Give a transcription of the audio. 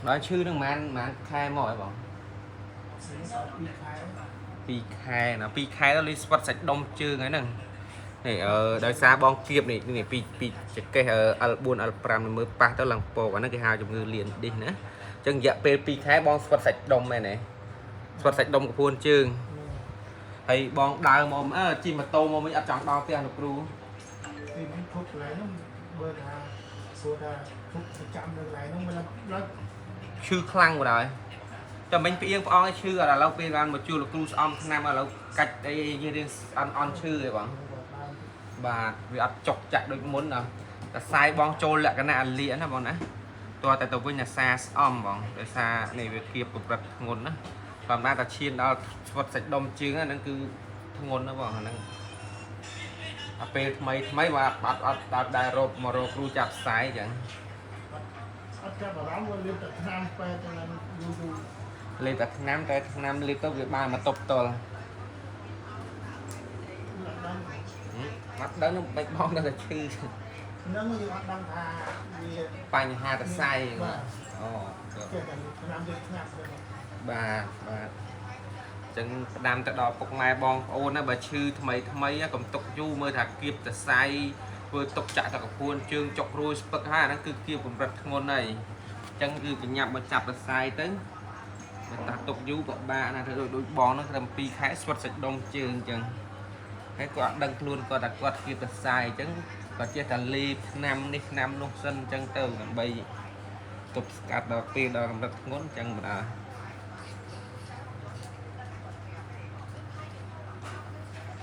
ដល់ឈឺនឹងប៉ុន្មានប៉ុន្មានខែមកហ៎បង 2ខែ 2ខែណា2ខែទៅលីស្វិតសាច់ដុំជើងហើយហ្នឹងនេះអឺដោយសារបងគៀបនេះនេះពីពីចកេះ L4 L5 នេះមើលប៉ះទៅឡើងពកអាហ្នឹងគេហៅជំងឺលៀនឌីសណាអញ្ចឹងរយៈពេល2ខែបងស្វិតសាច់ដុំមែនទេស្វិតសាច់ដុំកពួនជើងហើយបងដើរមកអើជិះម៉ូតូមកវិញអត់ចង់ដល់ផ្ទះលោកគ្រូ ទីនេះភពកន្លែងហ្នឹងបើថាសួរថាភពប្រចាំនៅកន្លែងហ្នឹងមិនឡើង ឈឺខ្លាំងបណ្ដោយតែមិញផ្អៀងផ្អងឲ្យឈឺអត់ឥឡូវពេលបានមកជួលលោកគ្រូស្អំឆ្នាំឥឡូវកាច់អីរៀងអន់អន់ឈឺឯងបង បាទវាអត់ចុកចាក់ដូចមុនណាតែសាយបងចូលលក្ខណៈអាលៀកណាបងណាតោះតែទៅវិញអាសាស្អំបងដោយសារនេះវាគៀបកម្រិតធ្ងន់ណាធម្មតាតែឈានដល់ស្វិតសាច់ដុំជើងហ្នឹងគឺធ្ងន់ណាបងអាហ្នឹងអាពេលថ្មីថ្មីបាទអត់អត់អត់ដែលរកមករកគ្រូចាប់ផ្សាយអញ្ចឹង អត់ចាប់អារម្មណ៍វាលេបតែឆ្នាំពេទ្យទៅឡើងយូរយូរ លេបតែថ្នាំតែថ្នាំលេបទៅវាបានមកតបតល់ អត់ដឹង អត់ដឹងនឹងបាច់បងនៅតែឈឺ ហ្នឹងយើងអត់ដឹងថាវា បញ្ហាតសៃអូ ចេះតែឆ្នាំយើងឆ្នាំទៅ បាទបាទអញ្ចឹងផ្ដាំទៅដល់ពុកម៉ែបងប្អូនណាបើឈឺថ្មីថ្មីកុំទុកយូរមើលថាគៀបតសៃធ្វើទុកចាក់តកពួនជើងចុករួយស្ពឹកហើយអាហ្នឹងគឺគៀបកម្រិតធ្ងន់ហើយអញ្ចឹងគឺបញ្ញាប់មកចាប់តសៃទៅបើតាទុកយូរពិបាកណាស់ធ្វើដូចដូចបងហ្នឹងត្រឹម2ខែស្វិតសាច់ដុំជើងអញ្ចឹងហើយគាត់អត់ដឹងខ្លួនគាត់ថាគាត់គៀបតសៃអញ្ចឹងគាត់ចេះតែលេបថ្នាំនេះថ្នាំនោះសិនអញ្ចឹងទៅដើម្បីទប់ស្កាត់ដល់ពេលដល់កម្រិតធ្ងន់អញ្ចឹងបណ្ដា